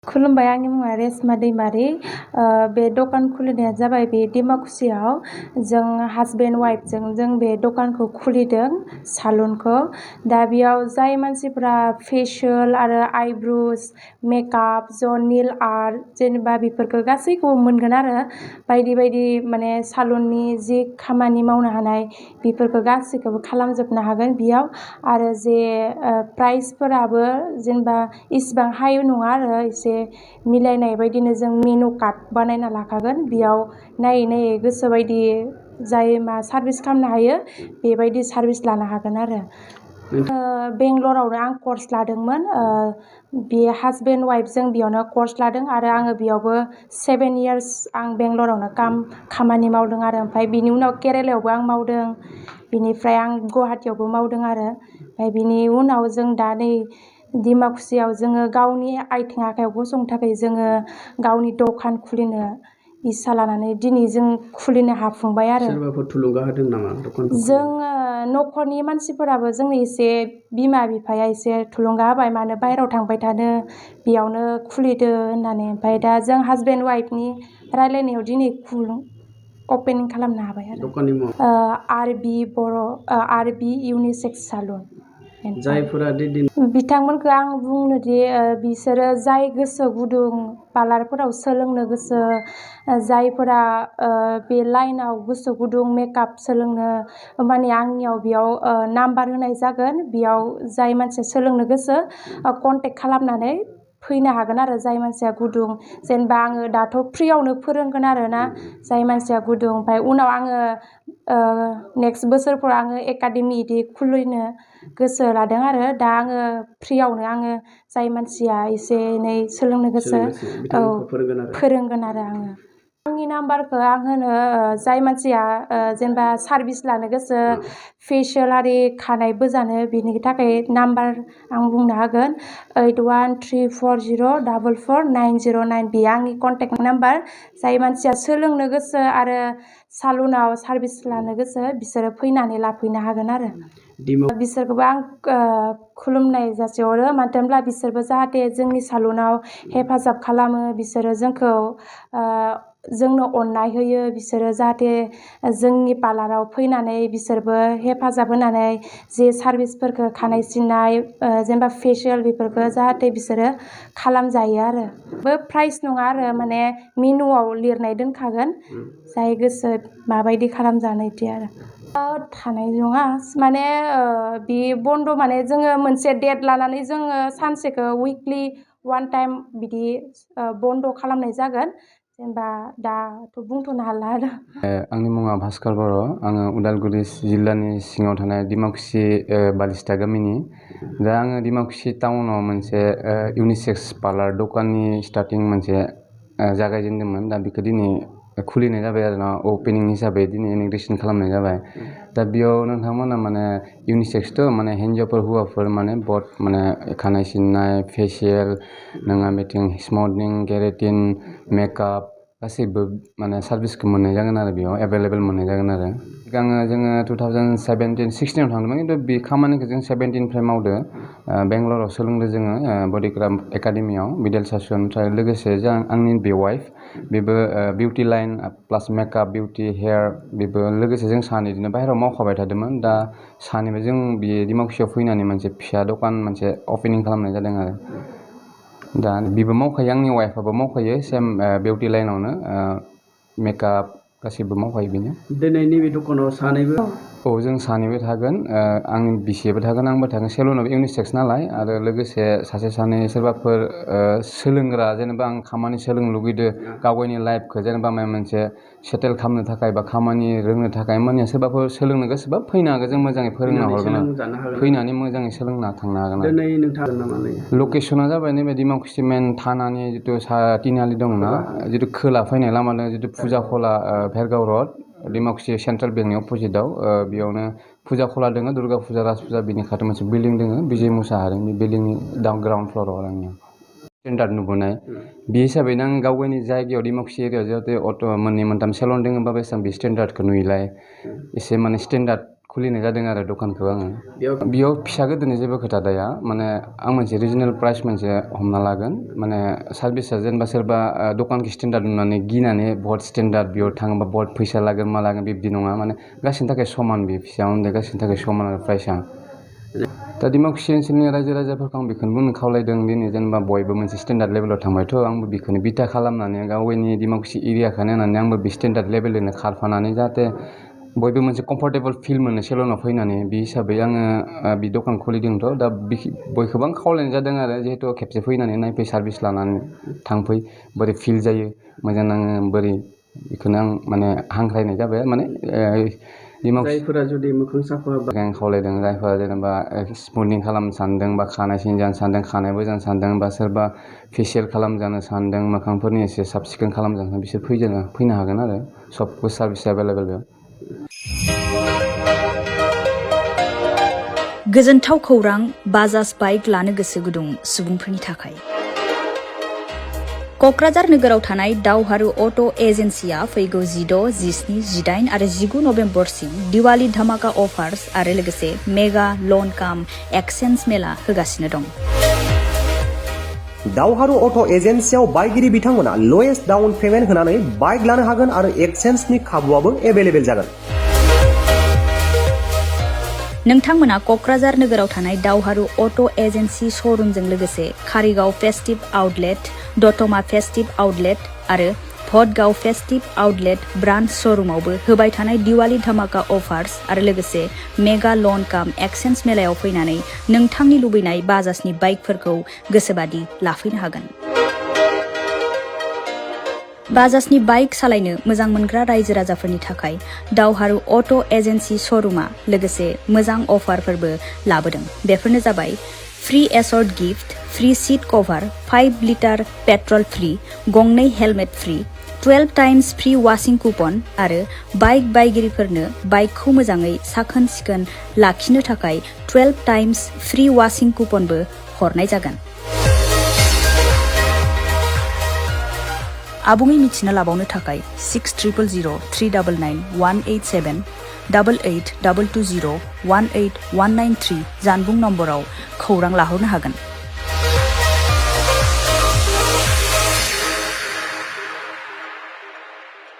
खुलुमबाय, आंनि मुङा रेशमा दैमारि। बे दखान खुलिनाया जाबाय बे डिमाकुसियाव। जों हासबेन्ड वाइफजों जों बे दखानखौ खुलिदों, सालुनखौ। दा बेयाव जाय मानसिफ्रा फेसियल आरो आइब्रुस, मेकआप, नेल आर्ट जेनेबा बेफोरखौ गासैखौबो मोनगोन आरो बायदि बायदि माने सालुननि जि खामानि मावनो हानाय बेफोरखौ गासैखौबो खालामजोबनो हागोन बेयाव। आरो जे प्राइसफोराबो जेनेबा इसिबां हाइ नङा आरो एसे मिलायनाय बायदिनो जों मेनु कार्ड बानायना लाखागोन। बेयाव नायै नायै गोसो बायदि जाय मा सार्भिस खालामनो हायो बेबायदि सार्भिस लानो हागोन आरो। बेंगलरावनो आं कर्स लादोंमोन। बे हासबेन्ड वाइफजों बेयावनो कर्स लादों आरो आङो बेयावबो 7 इयार्स आं बेंगलरावनो खामानि मावदों आरो। ओमफ्राय बिनि उनाव केरेलायावबो आं मावदों, बिनिफ्राय आं गुवाहाटियावबो मावदों आरो। ओमफ्राय बिनि उनाव जों दा नै डिमाकुसियाव जोङो गावनि आथिं आखाइयाव गसंनो थाखाय जोङो गावनि दखान खुलिनो इस्सा लानानै दिनै जों खुलिनो हाफुंबाय आरो। सोरबाफोर थुलुंगा होदों नामा दखान? जोङो न'खरनि मानसिफोराबो जोंनो एसे बिमा बिफाया एसे थुलुंगा होबाय, मानो बाहेरायाव थांबाय थानो, बेयावनो खुलिदो होननानै। ओमफ्राय दा जों हासबेन्ड वाइफनि रायलायनायाव दिनै अपेनिं खालामनो हाबाय आरो। दखाननि मुं? R.B Unisex Salon। जायफोरा बिथांमोनखौ आं बुंनोदि बिसोरो जाय गोसो गुदुं पार्लारफोराव सोलोंनो गोसो, जायफोरा बे लाइनाव गोसो गुदुं मेकआप सोलोंनो, माने आंनियाव बेयाव नाम्बार होनाय जागोन। बेयाव जाय मानसिया सोलोंनो गोसो कन्टेक्ट खालामनानै फैनो हागोन आरो। जाय मानसिया गुदुं, जेनेबा आङो दाथ' फ्रियावनो फोरोंगोन आरो ना जाय मानसिया गुदुं। ओमफ्राय उनाव आङो नेक्स्ट बोसोरफोराव आङो एकाडेमि इदि खुलिनो गोसो लादों आरो। दा आङो फ्रियावनो आङो जाय मानसिया एसे एनै सोलोंनो गोसो फोरोंगोन आरो आङो। आंनि नाम्बारखौ आं होनो, जाय मानसिया जेनेबा सार्भिस लानो गोसो, फेसियल आरि खानाय बोजानो, बिनि थाखाय नाम्बार आं बुंनो हागोन 8134044909। बेयो आंनि कन्टेक्ट नाम्बार। जाय मानसिया सोलोंनो गोसो आरो सालुनाव सार्भिस लानो गोसो बिसोरो फैनानै लाफैनो हागोन आरो। बिसोरखौबो आं खुलुमनाय जासिहरो, मानो होनब्ला बिसोरबो जाहाथे जोंनि सालुनाव हेफाजाब खालामो। बिसोरो जोंनो अननाय होयो। बिसोरो जाहाथे जोंनि पार्लाराव फैनानै बिसोरबो हेफाजाब होनानै जे सार्भिसफोरखौ खानाय सिननाय जेनेबा फेसियल बेफोरखौ जाहाथे बिसोरो खालामजायो आरो। बे प्राइस नङा आरो, माने मेनुआव लिरनाय दोनखागोन जाय गोसो माबायदि खालामजानो बिदि आरो। थानाय नङा, माने बे बन्द माने जोङो मोनसे डेट लानानै जोङो सानसेखौ उइकलि 1 टाइम बिदि बन्द खालामनाय जागोन। जेनेबा दाथ' बुंथ'नो हाला आरो। आंनि मुङा भास्कर बर'। आङो उदालगुरि जिल्लानि सिङाव थानाय डिमाकुसि बालिस्टा गामिनि। दा आङो डिमाकुसि टाउनाव मोनसे इउनिसेक्स पार्लार दखाननि स्टार्टिं मोनसे जागायजेनदोंमोन। दा बेखौ दिनै खुलिनाय जाबाय आरो ना, अपेनिं हिसाबै दिनै इन'ग्रेसन खालामनाय जाबाय। दा बेयाव नोंथांमोना माने इउनिसेक्सथ' माने हिन्जावफोर हौवाफोर माने बथ माने खानाय सिननाय, फेसियेल, नोङा बिथिं स्मुथनिं, केराटिन, मेकआप गासैबो माने सार्भिसखौ मोननाय जागोन आरो। बेयाव एभेलेबेल मोननाय जागोन आरो। जोङो 2016 थांदोंमोन, खिन्थु बे खामानिखौ जों 2017 निफ्राय मावदो। बेंगलराव सोलोंदों जोङो बडिक्राफ्ट एकाडेमियाव बिदेल सासन। ओमफ्राय लोगोसे आंनि बे वाइफ, बेबो बिउटि लाइन प्लास मेकआप, बिउटि, हेयार, बेबो लोगोसे जों सानैजोंनो बाहेरायाव मावखाबाय थादोंमोन। दा सानैबो जों बे डिमाकुसियाव फैनानै मोनसे फिसा दखान मोनसे अपेनिं खालामनाय जादों आरो। दा बेबो मावखायो, आंनि वाइफआबो मावखायो सेम बिउटि लाइनावनो, मेकआप गासैबो मावखायो बेनो। दिनैनि बे दखानाव सानैबो? औ, जों सानैबो थागोन। आंनि बिसियाबो थागोन, आंबो थागोन। सेलुनाबो इउनिसेक्स नालाय, आरो लोगोसे सासे सानै सोरबाफोर सोलोंग्रा, जेनेबा आं खामानि सोलोंनो लुगैदो गावगायनि लाइफखौ जेनेबा माबा मोनसे सेटेल खालामनो थाखाय बा खामानि रोंनो थाखाय, माने सोरबाफोर सोलोंनो गोसोबा फैनो हागोन, जों मोजाङै फोरोंना हरगोन आरो। फैनानै मोजाङै सोलोंना थांनो हागोन आरो। दिनै नोंथाङा नामा? लकेसना जाबाय नैबे डिमाकुसि मेन थानानि जिथु तिनिआलि दंना, जिथु खोला फैनाय लामा दं, जिथु फुजा खला भेरगाव रड, डिमाकुसि सेन्ट्रेल बेंकनि अपोजिटआव। बेयावनो फुजा खला दङ, दुर्गा फुजा, राज फुजा, बिनि खाथियाव मोनसे बिल्डिं दङ, बिजय मुसाहारिनि बिल्डिंनि ग्राउन्ड फ्ल'राव आरो आंनियाव स्टेन्डार्ड नुबोनाय। बे हिसाबैनो आं गावगायनि जायगायाव डिमाकुसि एरियायाव जाहाथे मोननै मोनथाम सेलन दङ, होमबाबो एसेबां बे स्टेन्डार्डखौ नुयैलाय एसे माने स्टेन्डार्ड खुलिनाय जादों आरो दखानखौ आङो बेयाव फिसा गोदोनि जेबो खोथा दाया माने आं मोनसे रिजनेबल प्राइस मोनसे हमना लागोन माने सार्भिसा जेनेबा सोरबा दखानखौ स्टेन्डार्ड नुनानै गिनानै बहुत स्टेन्डार्ड बेयाव थाङोबा बहुत फैसा लागोन मा लागोन बिब्दि नङा माने गासिनि थाखाय समान बे फिसा उन्दै गासिनि थाखाय समान आरो प्राइसा दा दिमाकुसि ओनसोलनि रायजो राजाफोरखौ आं बेखौनो बुंनो खावलायदों दिनै जेनेबा बयबो मोनसे स्टेन्डार्ड लेभेलाव थांबायथ' आंबो बेखौनो बिथा खालामनानै गावनि दिमाकुसि एरियाखौ नायनानै आंबो बे स्टेन्डार्ड लेभेलजोंनो खारफानानै जाहाथे बयबो मोनसे कम्फर्टेबल फिल मोनो सेलुनाव फैनानै बे हिसाबै आङो बे दखान खुलिदोंथ' दा बयखौबो आं खावलायनाय जादों आरो जिहेतु खेबसे फैनानै नायफै सार्भिस लानानै थांफै बोरै फिल जायो मोजां नाङो बोरै बेखौनो आं माने हांख्रायनाय जाबाय माने जायफोरा जुदि मोखां साफा आं खावलायदों जायफोरा जेनेबा स्मुथनिं खालामनो सानदों बा खानाय सिन जानो सानदों खानाय बोजानो सानदों बा सोरबा फेसियेल खालामजानो सानदों मोखांफोरनि एसे साब सिखोन खालामजानो सानदों बिसोर फैनो हागोन आरो सबबो सार्भिस एभेलेबेल बेयाव गोजोनथाव खौरां बाजाज बाइक लानो गोसो गुदुं सुबुंफोरनि थाखाय क'क्राझार नोगोराव थानाय दावहारु अट' एजेन्सिया फैगौ 16, 17, 18 आरो 19 नभेम्बरसिम दिवाली धामाका अफार्स आरो लोगोसे मेगा लन काम एक्सचेन्ज मेला होगासिनो दं दावहारु अट' एजेन्सियाव बायगिरि बिथांमोना लवेस्ट डाउन पेमेन्ट होनानै बाइक लानो हागोन आरो एक्सचेन्जनि खाबुआबो एभेलेबेल जागोन नोंथांमोना क'क्राझार नोगोराव थानाय दावहारु अट' एजेन्सि श'रुमजों लोगोसे कारिगाव फेस्टिभ आउटलेट दतमा फेस्टिभ आउटलेट आरो भटगाव फेस्टिभ आउटलेट ब्रान्च श'रुमावबो होबाय थानाय दिवाली धामाका अफार्स आरो लोगोसे मेगा लन काम एक्सचेन्ज मेलायाव फैनानै नोंथांनि लुबैनाय बाजाजनि बाइकफोरखौ गोसोबादि लाफैनो हागोन बाजाजनि बाइक सालायनो मोजां मोनग्रा रायजो राजाफोरनि थाखाय दावहारु अट' एजेन्सि श'रुमा लोगोसे मोजां अफारफोरबो लाबोदों बेफोरनो जाबाय free assured gift free seat cover 5 litre petrol free गंनै helmet free 12 times free washing coupon आरो बाइक बायगिरिफोरनो बाइकखौ मोजाङै साखोन सिखोन लाखिनो थाखाय 12 टाइम्स फ्री वाशिं कुपनबो हरनाय जागोन आबुङै मिथिना लाबावनो थाखाय 60000399 187 8822018193 जानबुं नम्बराव खौरां लाहरनो हागोन